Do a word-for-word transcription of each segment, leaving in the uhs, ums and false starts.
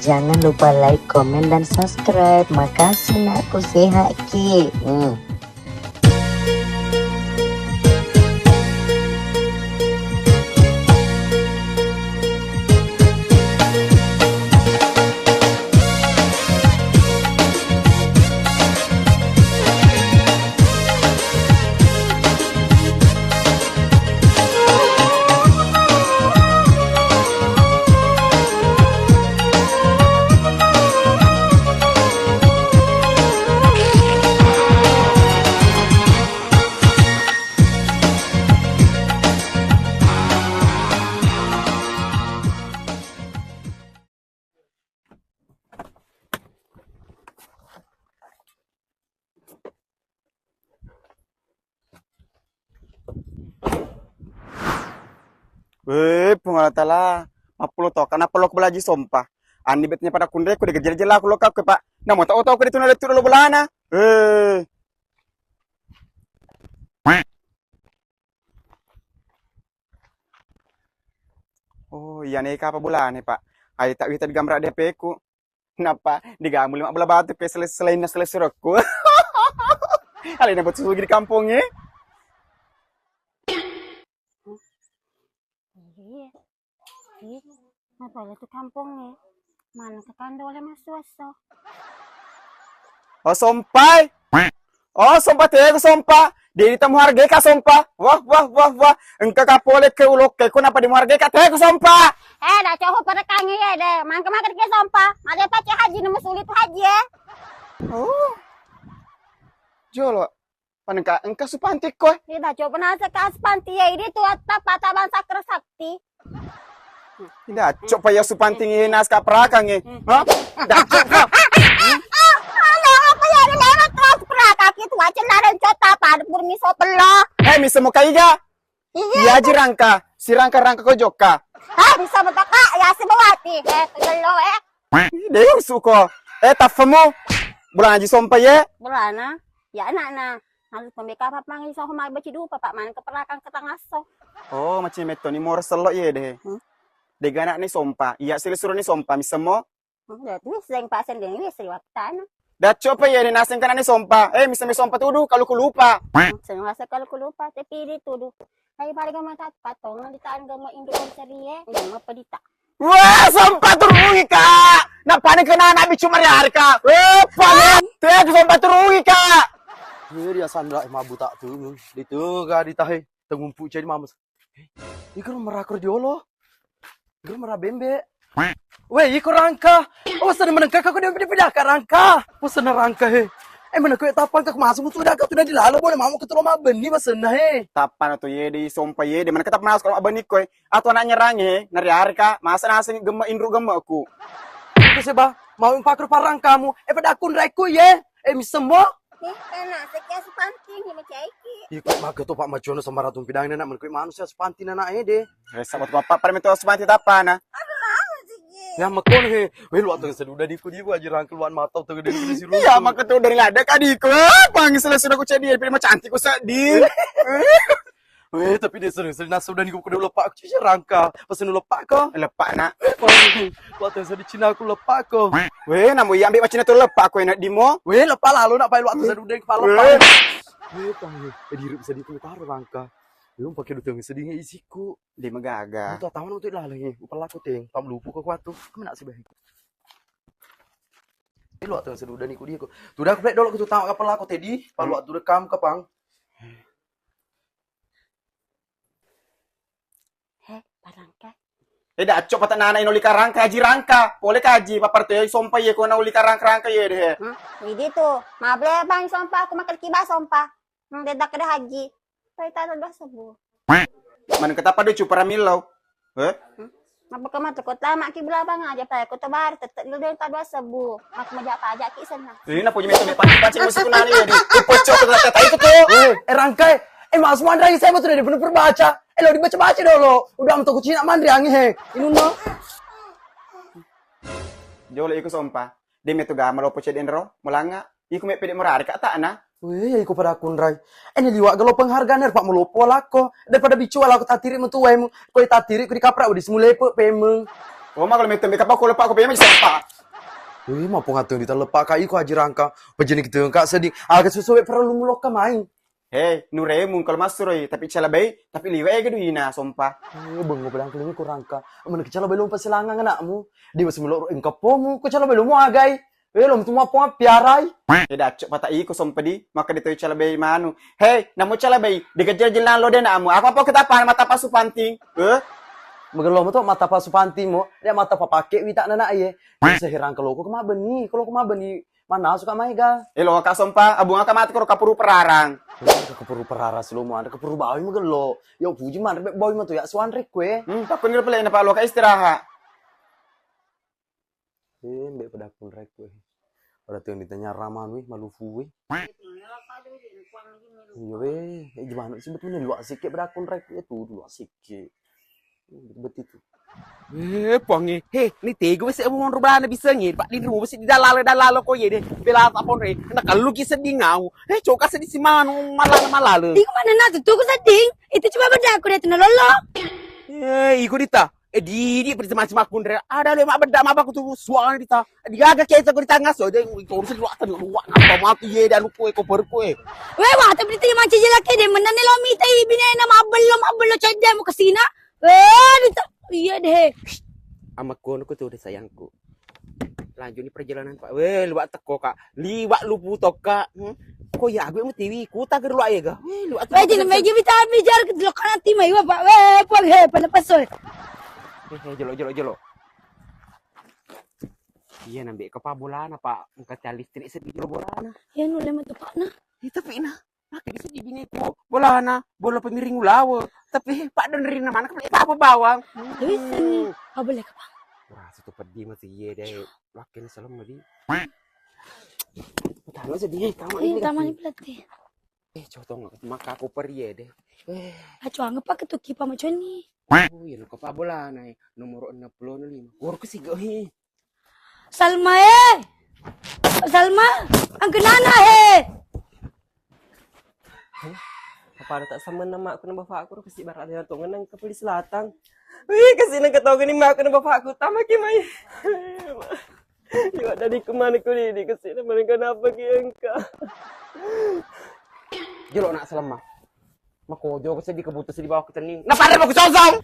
Jangan lupa like, komen, dan subscribe. Makasih, nakku, sehat ki. Hmm. Weh, Puang Allah Taala, mappulo to, kenapa lo belaji sompa? Ani betnya pada kunre, ku digejer-jer aku lo kakku, Pak. Namo tau-tau ku dituna lettu lo bolana. Eh. Oh, iya ne kapa bolane, Pak. Ai tak wita digamra D P ku. Nappa digamu lima bola batu ke sele-, selainna selessurokku. Alena buat sugi di kampung e. Iya. Ih, apa lo tu kampung e? Mana ke kandole masuaso? Oh, sompai. Oh, sompa, tega sompa. Deni tamu hargai ka sompa. Wah, wah, wah, wah. Engka ka pole ke ulokke, ko napa demu hargai ka, tega sompa. Eh, dah coho pada kangi ya deh. Mangke-mangke ke sompa. Made pace haji nemu sulit haji ya. Oh. Jolo. Panengka engka supanti ko. Ida coba nasa ka supanti ya, ini tu atta pata bangsa kersakti. Ida coba ya supanti ngi nas ka perakang ngi. Ha? Ida coba. Ala apa ya, ini lewat kelas perakang itu aja laren cota pada purmi sopelo. Hei, misa mo kaiga. Iya. Iya, jirangka, sirangka-rangka ko jokka. Ah, bisa betaka ya si bawati. Eh, gelo eh. Ih, deh, suko. Eh, taffamu. Bulan haji sompa ye. Bulana. Ya anakna. Harus pembeka apa pangi so mai beci dupa, Pak, mana keperakang ketangaso. Oh, macam metto ni mor sello ye deh. Hmm? Dega anak ni sompa. Iya, sili suruh ni sompa, misemo. Hmm, ya, tu sering pasen deh, ini sering waktu tana. Dah coba ye ni naseng kena ni sompa. Eh, misemo sompa tudu, kalau ku lupa. Hmm, sering rasa kalau ku lupa, tapi di tudu. Hai, pada gama tat-, patongan di taan gama induk cerie, gama pedita. Wah, sompa turungi, Kak. Napane kena anak bicu mariari, Kak. Weh, pale. Teh, sompa turungi, Kak. Weh, dia sandra, eh, mabu tak tu. Di tu, Kak, di tahe. Tengumpu jadi mama. Eh, ikut merakor diolo. Guru mara bembe. Weh, iko rangka. Oh, sana menengka kau dia pindah-pindah ka rangka. Oh, sana rangka he. Eh, mana kau tapang kau masuk tu dah kau tu dah dilalo boleh mamu ketua mabbenni basenna he. Tapana tu ye di sompa ye, di mana kita masuk kalau mabbenni koi. Atau anak nyerang he, nari hari ka, masa nasi gemma indru gemma aku. Itu sih bah, mau yang pakur parang kamu. Eh, pada akun reku ye. Eh, misemo. Nih, kena sekian sepanting, lima caiki. Iko maga to, Pak, macono sembarang tumpidang nak, menekui manusia sepanting anak ede. Resa buat bapak, pada metu sepanting tapana. Aduh, lama sih. Ya, makon he. Weh, luat tengah seduda di ku, di ku aja rangkel luat mata, tengah dari sini. Iya, maka tuh dari lada kadiku. Panggil sudah, sudah ku cedi, lebih mah cantik ku sedih. Weh, tapi dia sering-sering nasu dan iku kudu lepak aku cuci rangka. Pas nu lepak ko. Lepak, nak. Wah, tuh sedih Cina aku lepak ko. Weh, namu iya ambil macam tu lepak ko enak dimo. Weh, lepak lalu nak pakai waktu sedih dan kepala lepak. Weh, pang. Eh, dirup sedih ku taruh rangka. Belum pakai dutang sedihnya isiku. Di megaga. Itu tahu nanti lah lagi. Upah laku ting. Tam lupu ke kuat tuh. Kamu nak sih baik. Ini luat tengah seduda niku dia ko. Tudah aku plek dolo ku tu tahu kapal aku tadi. Palu waktu rekam ke pang. He, parangka. Eh, dah acok patah nana ino lika rangka, haji rangka. Pole kaji, papar tu ya, sompa ye, kona ulika rangka-rangka ye deh. Hmm? Jadi tu, mable bang sompa aku makan kiba sompa. Hmm, dia dak ada haji. Pai tano dua sebu. Mana ketapa dia cupara milau. Eh? Hmm? Apa kamu tu kota mak kibla bang aja pai kota bar tetap dia tak dua sebu. Aku mau jak pajak ki sana. Ini nak punya metode pancing-pancing musuh nani ya di. Pocok kata-kata itu tu. Eh, eh, rangkai. Eh, Mas Mandra, saya betul dia benar baca. Eh, lo dibaca-baca dolo. Udah mentok kucing nak mandri angin he. Ini no. Jolo iku sompa. Dia metu gama lo pocok dendro. Mulanga. Iku me pede merari kata na. Weh, ya iku pada kunrai. Eh, ini liwat gelo penghargaan er pak melopo lako. Daripada bicu lako tatiri metu wemu. Koi tatiri ku dikaprak udah semule pe pemeng. Oh, mak kalau metu meka pa ko lepak ko pemeng siapa? Wih, mappong atau di telepaka iko Haji Rangka. Pajani kita engka sedih. Aga susu we perlu mulokka mai. Hei, nuremung kalau massuroi, tapi calabai, tapi liwe ega duina, sompa. Eh, bengo pedang kelimi ku Rangka. Mana kecalabai lompa silangang anakmu. Dia masih melok engka pomu, kecalabai lomo agai. Eh, lom tu mappong piarai. Eh, dacok pata iko sompa di, maka ditoi calabai manu. Hei, namu calabai, dikejar jelang lo de anakmu. Aku apa kita apa mata pasu panting? Eh? Magello mo to mata pasu panting mo, dia mata papake wita nana ye. Bisa herang kalau ko kemabeni, kalau ko mabeni. Mana suka mai ga? Eh, lo ka sompa, abung ka mati koro kapuru perarang. Kapuru perarang silo mu anre kapuru bawi magello. Ya puji manre bawi matu ya suanre kue. Hmm, takun ni pale na palo ka istirahat. Eh, mbe pada kunre kue. Pada tuh ditanya raman wih malufu wih. Iya weh, eh, gimana sih betul nih luak sikit pada kunre kue tuh luak sikit. Betul itu. Eh, Puang eh. He, ni tego wese monro bana bisa ngi. Pak Lindro wese di dalala-dalala ko ye deh. Bela tak pon re. Nak kalu ki sedih ngau. Eh, coka sedih si manu malala-malala. Iko mana na tu ku sedih. Itu cuma beda aku deh tu lolo. Eh, iko dita. Eh, di di macam-macam aku nre. Ada le mak beda mak aku tu suang dita. Digaga kecap ku ditanggaso de, iko urusan dua tadi dua apa mati ye dan ku eko perku eh. Weh, wah, tapi diterima cicil laki deh, menang nih lo mita i bine na mabello mabello cedde mu kesina. Eh, dita, iya deh. Amakku anu ku tuh deh sayangku. Lanjut nih perjalanan Pak. Weh, luak teko Kak. Liwak lupu tokka. Hmm? Ko ya gue mutiwi kuta ke luak ega. Weh, luak teko. Weh, jadi meja bita bijar ke delok kan ati mai Pak. Weh, Puang he pada pasoe. Eh, eh, jelo jelo jelo. Iya nambe kepa bolana Pak. Engka tiang listrik sedih jelo bolana. Iya nulle metu Pak nah. Iya tapi nah. Maka bisa di bineku bolana bola pemiring ulawe. Tapi Pak denrina mana kepala apa bawang. Tapi seni apa boleh ke Pak? Wah, situ pedih masih iya deh. Wakin salam madi. Tahu sedih kamu ini. Taman pelatih. Eh, cotong maka aku perie deh. Eh. Acuang apa ketuki Pak Maconi? Oh, iya luka Pak bolana eh. Nomor enam puluh lima. Gor ke siga hi. Salma eh. Salma, angkenana he. Apa ada tak sama nama aku nambah aku kasi barat dia tongen nang ke Puli Selatan. Wih, kasi nang ketongen ni aku nambah aku tama ki mai. Iwa dari kemana ku ini kasi nang mereka napa ki engka. Jelo nak Salma. Makojo ko seddi kebutuh seddi bawa ketenning. Napada mau kesosong.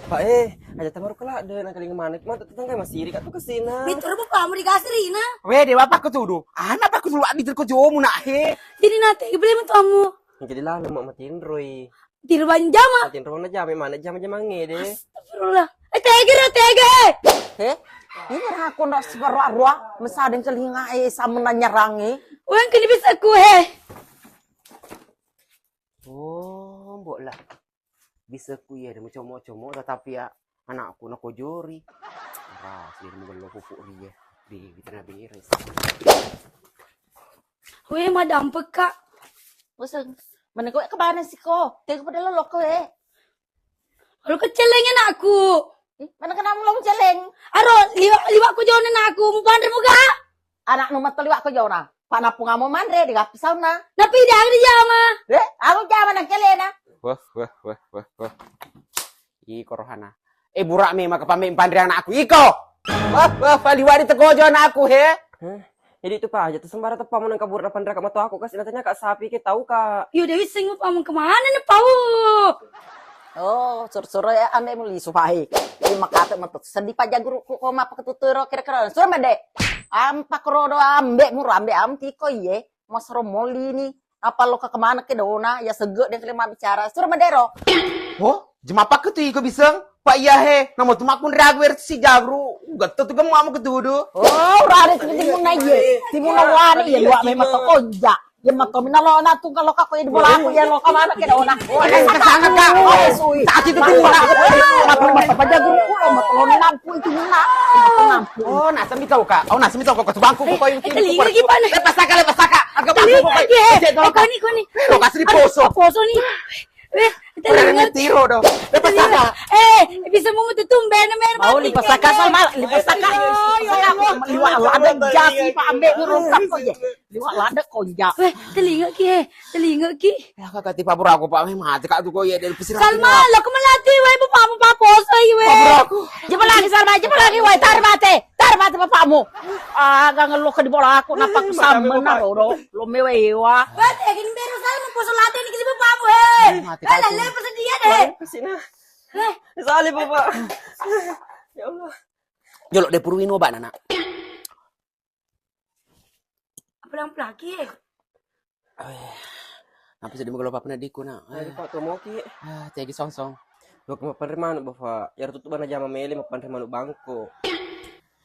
Pak eh, aja tamaru kelak deh nang kaling mana. Mantap tetangga masih iri katu kesina. Mitur bapakmu di kasrina. Weh, dewa apa ketudu? Anak apa ketudu abis ko jomu nak he. Jadi nanti beli metu amu. Jadi lah lemak matinroi. Tiru banjama. Matinroi na jame mana jama jamange deh. Astagfirullah. Eh tege ro tege. He? Ini aku ndak seberua-rua. Mesadeng kelinga eh sama nanya rangi. Weng kini bisa ku he. Oh, mbok lah. Bisa ku iya deh mencomo-como tetapi ya anakku nakojori. Ras dia mau gelo pupuk dia. Di kita nabi res. Weh, madampe kak. Bosan. Mana kau ke mana sih kau? Tega pada lolok kau eh. Kalau keceleng anakku. Ih, mana kena mulung celeng? Aro liwak liwak ku jone anakku. Mau panre muka? Anak nu matto liwak ko jona. Pak napung amo manre di gapi sauna. Napidang di jama. Eh, aku jama nang kelena. Wah, wah, wah, wah, wah. Iko rohana. Eh, burak me maka pambe panre anakku. Iko. Wah, wah, wah, liwak di tekojo anakku he. Hah? Jadi itu Pak aja tuh sembara tepa menang kabur depan raka matu aku kasih natanya kak sapi ke tahu kak. Yo Dewi sing pamung kemana nih pau? Oh, sur-suro ya ambe muli sufahi. Ini makate metu sedih paja guruku ko mapa ketuturo kira-kira. Sur mede. Ampa kerodo ambe muru ambe am tiko iye. Masro moli ni. Apa lo ke kemana ke dona ya sege dan kelima bicara. Sur medero. Oh, jemapa ketu iko biseng. Pak iya he, namo tu makun ragu er si jagru. Gatto tu gemu amu ketudu. Oh, rare tu timun na iye. Timun na wani ya luak memang to konja. Ya matomi na lo na tunggal lo kako di bola aku ya lo kamana ke dona. Oh, eh, kesana kak. Oh, sui. Sakit itu timun na. Matomi matomi paja guru kulo matomi nampu itu na. Oh, nasa mi kau kak. Oh, nasa mi kau kak. Bangku kau ini. Telinga lagi panas. Lepas saka, lepas saka. Agak bangku kau. Eh, koni koni. Lo kasih di poso. Poso ni. Eh, telinga. Tiro dong. Lepas saka. Eh, bisa mau tuh tumben mer. Mau lepas saka sama, lepas saka. Liwak lada jasi pak ambe burung kap kok ya. Liwak lada konja. Weh, telinga ki eh. Telinga ki. Ya kakak tipa pura aku pak mati kak tuh kok ya dari pesir. Salma, lo kemelati weh bapak bapak poso weh. Pura aku. Coba lagi Salma, coba lagi weh tar mate. Tar mate Bapakmu. Aga ngello ke di bola aku, napa ku sammen na rodo. Lo mewa ewa. Wah, eh, gini baru saya mau poso latihan ke bapakmu, he. Eh, mati eh, kau. Lalu persedia deh. Kasih nah. Eh. Sali, Bapak. Ya Allah. Jolo de purwino ba nana. Apa yang pelaki? Eh, apa sedih menggelopa pernah diku nak? Tadi Pak Tomoki. Ah, tegi song song. Lo ke mapanre manuk, Bapak. Yar tutup bana jama mele mapanre manuk bangko.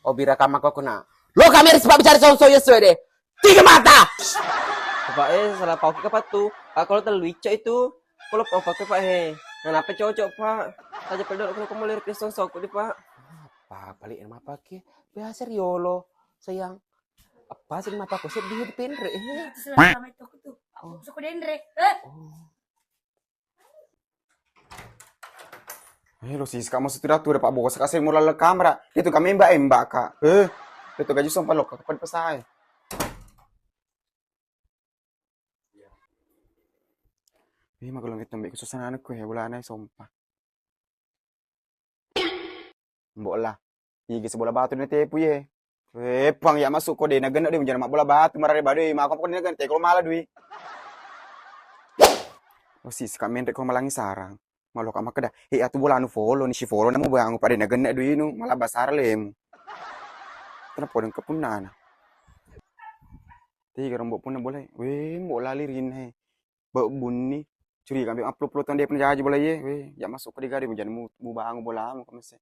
Oh, bira kama kok nak. Lo kami harus Pak bicara song song ya suwe deh. Tiga mata. Bapak eh salah pakai apa tuh? Pak kalau terlalu ico itu. Kalau pakai Pak he. Nah, apa cocok Pak? Aja pedok kalau kamu lirik song song di Pak. Apa balik rumah pakai? Biasa riolo sayang. Apa sih mata aku sedih di penre eh. Itu sudah sama itu aku tuh. Aku suka denre. Eh. Oh. Eh, lo Siska, maksud tidak tuh, Pak Bos, kasih mau laleng kamera. Itu kami embak-embak, Kak. Eh, itu gaji sompa lo, Kak, pada pesai. Eh, magelong itu mbak susah anak gue, ya, bulan sompa. Mbok lah. Iga si bola batu na tepu ye. Eh, pang ya masuk ko de na genne de menjana mabbola batu marare badu mako ko de na genne teko mala dui. Oh, Siska menre ko malangi sarang. Malo ka makkeda, "Eh, atu bola anu follow ni si follow namu bangu pada na genne dui nu mala basar lemu." Kenapa deng kepunana? Tiga rombok punna bola. Weh, mbok lali rinna he. Be bunni. Curiga ambil upload-upload tong dia pun jaji bola ye. Weh, ya masuk ko digadi menjana mu, mu bangu bolamu ko mese.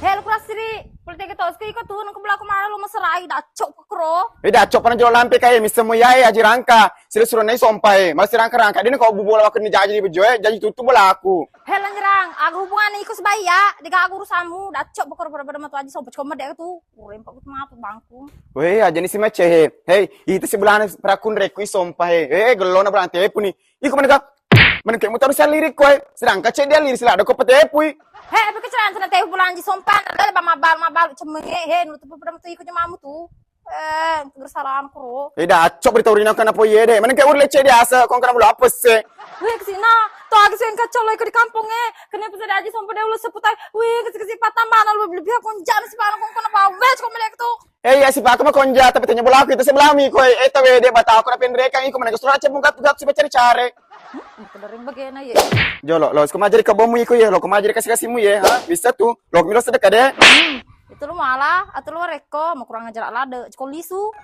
Hel kurasiri, pole tega to, iko tu nang kebela aku mana lo maserai, dacok pekro. Eh, dacok pana jolo lampe kae, misa mo yae, aji rangka. Sila suruh nai sompai, malah si rangka-rangka. Dia ni kau bubola waktu ni jaji di bejoe, jaji tutup bola aku. Hel anjrang, aku hubungan iko sebaya, dega aku urusanmu, dacok pekro pada-pada matu aji sompai, cuma dia tu, urem pak tu maaf bangku. Weh, aja ni si mace he. Hei, itu si belana perakun rekui sompai he. Eh, gelona belana tepu ni. Iko mana kau? Mana kayak motor saya lirik koe, sedangkan cek dia lirik sila ada kau petepui. He, apa kecelakaan sana tepu bulan ji sompan, ada apa mabal mabal cemenge, he, nutup pada metu iko jemamu tu. Eh, kegersalahan kuro. Eh, dacok berita urina kana po ye de. Mana kayak urle cek dia asa, kau kana bulu apa se? Wih, kesina, to agi sen kacau lo iko di kampung eh. Kena pesa daji sompan dia ulah seputai. Wih, kesi kesi patah mana lo lebih biar kau jam si mana kau kana bawa, weh, kau melek tu. Eh, iya, sipa aku mah konja, tapi tanya bola aku itu sebelah mi, koi. Eh, tawe dia bata aku na penrekang, iko mana kesurat cek mungkat tugas si cari-cari. Hmm, kedaring bagena ye. Jolo, lo, ko majari ke bomu iko ye, lo, ko majari kasih-kasihmu ye, ha? Bisa tuh, lo, milo sedekah deh. Hmm, itu lu malah, atau lu reko, mau kurang ajar lade, cekol lisu.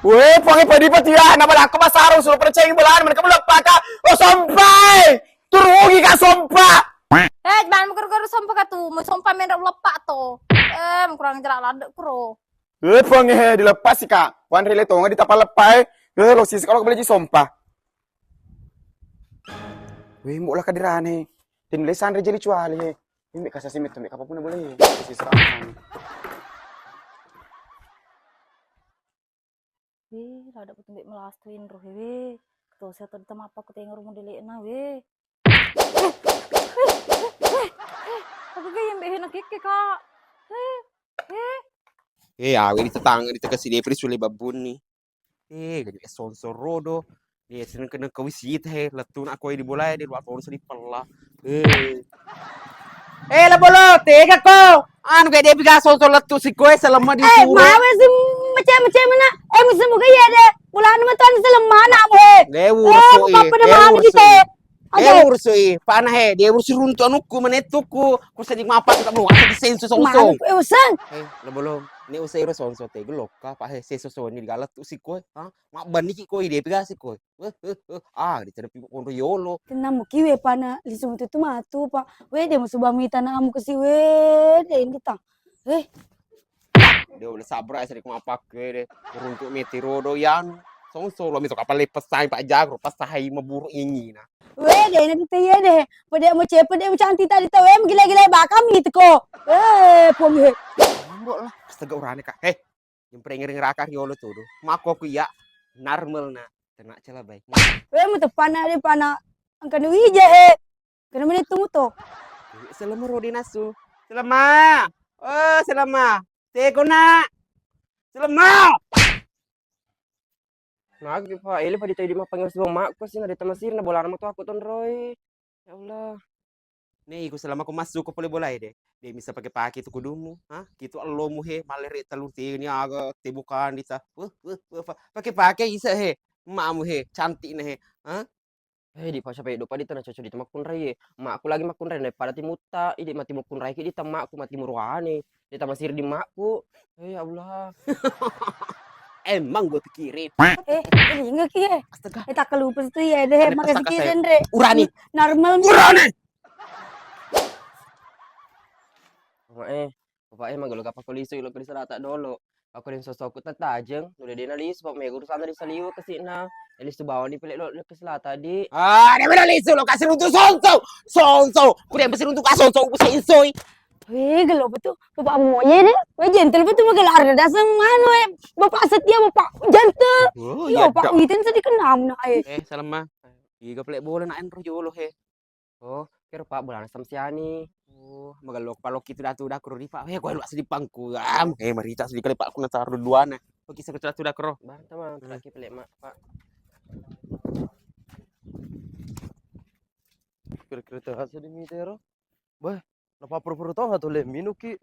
Weh, pangi padi pati ya, nama aku basarung, suruh percaya bolaan, mana kamu lupa kak? Oh, sompai, turugi kak sompa. Eh, jangan mau guru-guru sompa kak tuh, mau sompa mendak lupa tuh. Eh, mau kurang ajar lade, kuro. Eh, pong, eh, dilepas sika. Wanre le tonga ditapa lepa, eh. Eh, lo sisi kalau beli sompa. Weh, mbok lah kadirane. Tin le sanre jeli cuali, eh. Ini kasasi metu, kapapun boleh. Sisi sama. Weh, lada betu mbek melas tuin roh, weh. Keto saya tadi temapa aku tengok rumah delekna, weh. Aku kayak mbek hena keke, Kak. Eh, eh. Eh, awe di tetangga di tegasi depri sule babbunni. Eh, jadi sonsor rodo. Eh, seneng kena kawisi he, lettu nak koi di bola de, dua tahun sedi pella. Eh. Eh, la bolo, tega ko. Anu kayak dia biga sonsor lettu si koe selama di Eh, suro. Mawe si mece-mece mana? Eh, musim muka iya de. Bola anu mah tuan selama nak, he. Lewu, eh, resoi. Apa pada malam gitu. Oke. Eh, urusoi, pana he, dia urusi runtu anukku, menettukku. Ku sedih mapa kita mau, asa di sensu song song. Mana, eh, usang. Eh, lo belum. Ini usai ro song song te, gelok ka, pa he, sensu song ini digalat tu si koe, ha? Mak bani ki koe, dia pegasi koe. Eh, eh, eh. Ah, di terapi konro yolo. Tenang, mukiwe pana, lisung tu tu matu, Pak. We, dia musuh bami tanah amu kesi, we, dia ini tang. Eh. Dia udah sabra, saya kuma pakai deh. Runtuk meti rodo, yan. Song song, lo mito kapal lepas sai, Pak Jagro, pas sahai maburu ini, nah. Weh, deh, nanti teh, iya deh. Pada mau cepet, deh, mau cantik tadi tau, eh, gila-gila bakam gitu kok. Eh, pom, eh. Ambok lah, astaga urane, Kak. Eh, yang pernah ngering raka riolo tuh, duh. Mako aku iya, normal, nah. Tenak cela baik. Eh, mau tepana deh, pana. Angkana wija, eh. Kena menit tunggu to. Selama rodi nasu. Selama. Oh, selama. Teko, nak. Selama. Nah, aku, Pak, ele pada tadi mah panggil si Bang Mak, kok sih ada tamasir, nah, bola nama tuh aku tonroi. Ya Allah. Ne iko selama ko massu ko pole bolae de. De misa pake-pake tu kudummu, ha? Kitu allomu he, malere tellu teni aga tebukandi ta. Weh, weh, weh, pa-, pake-pake isa he. Mamu he, cantik ne he. Ha? Eh, di pa siapa do pa di tana cocok di makkunrai e. Makku lagi makkunrai ne pada timutta, idi mati makkunrai ki di tammakku mati muruane. Di tamasir di makku. Eh, ya Allah. Emang gue pikirin. Eh, ini enggak ki e. Astaga. Eh, tak kelupa tu ya deh. Makasih ki Andre. Urani. Normal. Urani. Papa e, papa e, magalo gapa ko lisu ilo ko di salata dolo. Ako den sosokku tattajeng, nulle dena lisu, papa mega urusan dari saliwe kesi'na. Eh, lisu bawang di pele lo ke selatan di. Ah, dia mana lisu lo kasih runtuh sonsong. Sonsong. Kuda yang besar runtuh kasih sonsong, besar insoi. Weh, gelo betul. Bapak moye deh. Weh, gentle betul, magelar dasar mana, eh. Bapak setia, bapak gentle. Oh, iya, Pak Witen sedih kenam nak, eh. Eh, salam mah. Iga pele bola nak enro jolo he. Oh, kero Pak bolana samsiani. Oh, magello paloki tu datu dakro di Pak. Eh, kue lu asli pangku. Ah, eh, marita asli kali Pak kuna taruh duana. Oke, saya kecil tu dakro. Bang, teman, terakhir pelik mak, Pak. Kira-kira tengah sedih mitero. Bah, napa pura-pura tau nggak tuh le minuki?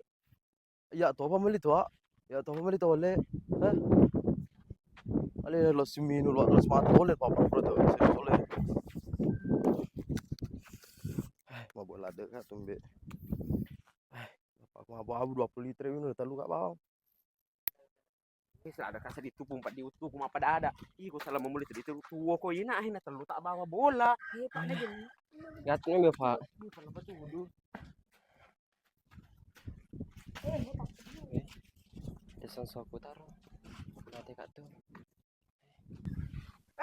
Iya topa meli toa. Iya topa meli toa le. Hah? Ale lo siminu lo terus mata tole papa pro to sini tole. Eh, mabuk ladde ka tumbe. Eh, aku mabuk abu dua puluh liter ini udah telu kak bawang. Ini sudah ada kasih ditupu empat diutupu apa ada. Ih, kok salah memulai tadi itu tuwo kok ini akhirnya telu tak bawa bola. Iya, Pak, lagi. Gatnya be, Pak. Ini kenapa tuh, waduh. Desan soku taro. Nanti kak tuh.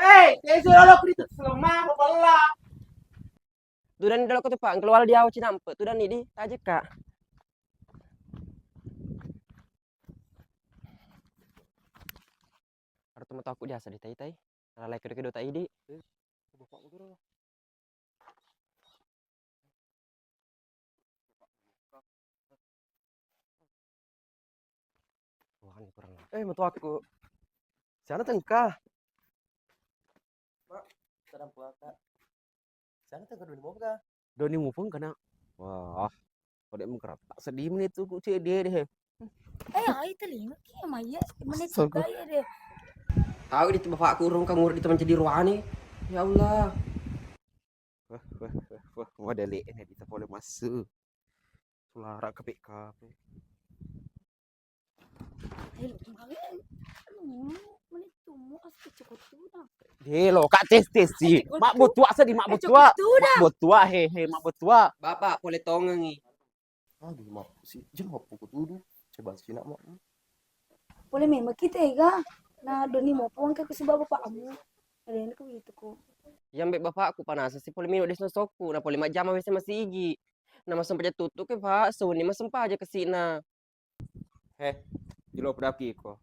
Eh, tesu lolo kritik selama bella. Tudan dolo ko tu Pak, keluar di awa cinampe. Tudan ni di tajek kak. Ada teman aku biasa di tai-tai. Lalai kedo-kedo tai di. Eh, bapak motor apa? Wah, ini kurang. Eh, metu aku. Sana tengka. Mak, sadang puaka. Sana tengka doni moga. Doni mupung kana. Wah, kode mengkerak. Tak sedih menit tu ku cek dia deh. Eh, ai telinga ki maya menit. Astaga. Suka ya deh. Tahu di bapakku urung kang urut di teman jadi ruane. Ya Allah. Wah, wah, wah, wah, modele ini kita boleh masuk. Sulara ke P K P. Eh, lu kemarin, lu, menit tumu as kecekut tuh dah. Deh, lo, Kak, tes, tes, si. Mak botua sedih, mak botua. Mak botua, he, he, mak botua. Bapak, boleh tongengi. Aduh, mak, si, jeng mak pukul tuduh. Coba sih, nak, mak. Boleh memang kita ega. Nah, doni mau puang ke sebab bapakmu. Ada yang ke itu kok. Yang baik bapakku panas sih, boleh minum di sosokku. Nah, boleh mak jama wes masih igi. Nah, masem paja tutup ke, Pak. Suni masem paja ke sini. He, jelo pedaki ko.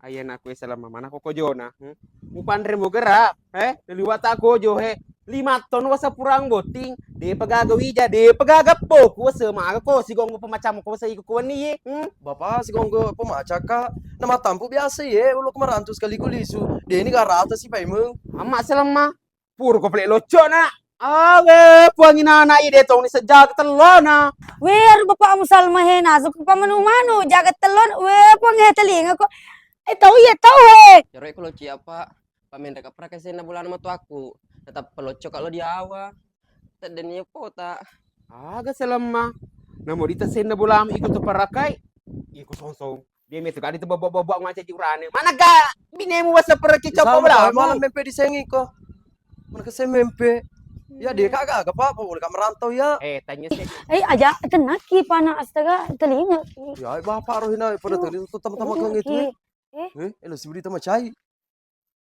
Ayana kue selama mana ko kojona, hmm? Mupanre mugera, he? Liwata kojo, he. Lima ton wasa purang boting, de pegaga wija, de pegaga poku, wasa maga ko sigonggo pemacam ko wasa iko kuani ye, hmm? Bapak sigonggo pemaca ka, nama tampu biasa ye, ulo kemarantu sekali kulisu, de ni garata si paimeng. Amma selama, Pura ko pele locco na. Awe, puangi nana ide tong ni sejaga tellona. We, aru bapakmu Salma he, nasuk pamanu-manu, jaga tellona. We, puang he, telinga ko. Eh, tau ya, tau he. Jaro ko locci apa? Pamenre ka prakasenna bulana matu aku. Tetap pelocco kalau di awa. Teddeni pota. Aga selemma. Namo dita senna bulamu iko tu parakai. Iko song-song. Dia metu kali tu bobok-bobok ngaca jurane. Mana ga binemu wasa perki coba belamu. Malam mempe disengi ko. Mana ke semempe. Ya dia kagak apa apa boleh kak merantau ya. Eh, tanya sih. Eh, aja tenaki pana astaga telinga. Ya bapak rohina pada tadi tu teman-teman kang itu. Eh, eh lo si budi teman cai.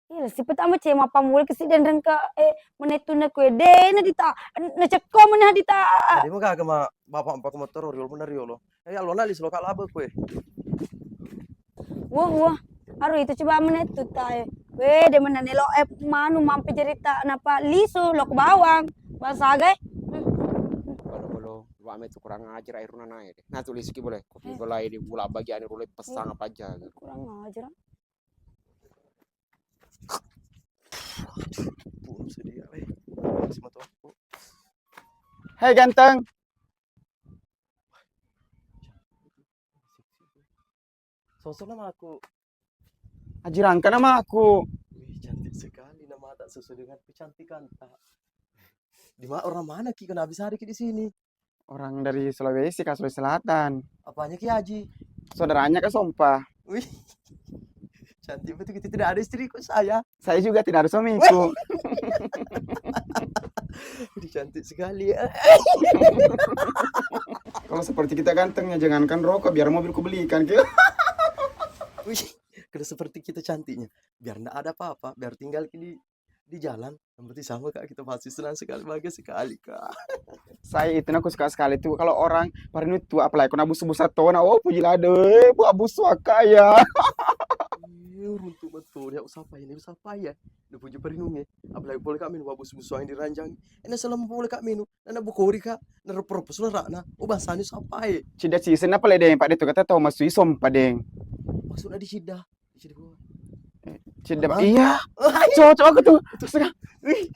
Iya, sipet amo cema pammula kesi denreng ke, eh, menetuna kue dena dita, necekko meneh dita. Jadi mau gaga ma bapak empat koma toro riol mana riolo. Eh, alona lis lo kak laba kue. Wah, wah. Aru itu coba menetu ta, eh. We, de meneh nelo, eh, manu mampe cerita napa lisu lo ke bawang. Bahasa aga, eh. Kalau, kalau dua metu kurang ajar air nanae deh. Nah, tulis ki boleh. Kopi golai di gula bagian rule pesang apa aja. Kurang ajar. Hei, ganteng. Toso namaku. Aji Rangka namaku. Wih, cantik sekali namata sesuai dengan kecantikanta. Di ma-, orang mana ki kena habis hari ki di sini? Orang dari Sulawesi, Kak, Sulawesi Selatan. Apanya ki Aji? Saudaranya Kak Sompa. Wih, cantik betul gitu. Tidak ada istriku saya. Saya juga tidak ada suamiku. Wih. Cantik sekali ya. Kalau seperti kita gantengnya, jangankan rokok, biar mobil kubelikan, Ki. Wih, kalau seperti kita cantiknya, biar ndak ada apa-apa, biar tinggal di, di jalan, yang penting sama, Kak, kita pasti senang sekali, bahagia sekali, Kak. Saya itu, aku suka sekali tuh kalau orang parinu tua, apalagi kena busu-busa tona, oh, puji lado, eh, buat busu, Kak, ya. Eh, runtuk betul ya, usapa ini, usapa ya. Udah puji parinungnya, apalagi boleh, Kak, minum busu-busu yang diranjang. Enak selem boleh, Kak, minum. Nana bukori, Kak, narepo-repo sulara'na. Oh, bangsani sapae. Cidda siseng na pale, Deng, Pak, de tu kata tau masui Sompa, Deng. Maksudna di cidda? Di cidda gua. Eh, cidda, Apa? Iya. Oh, iya. Cocok aku tuh. Astaga. Wih,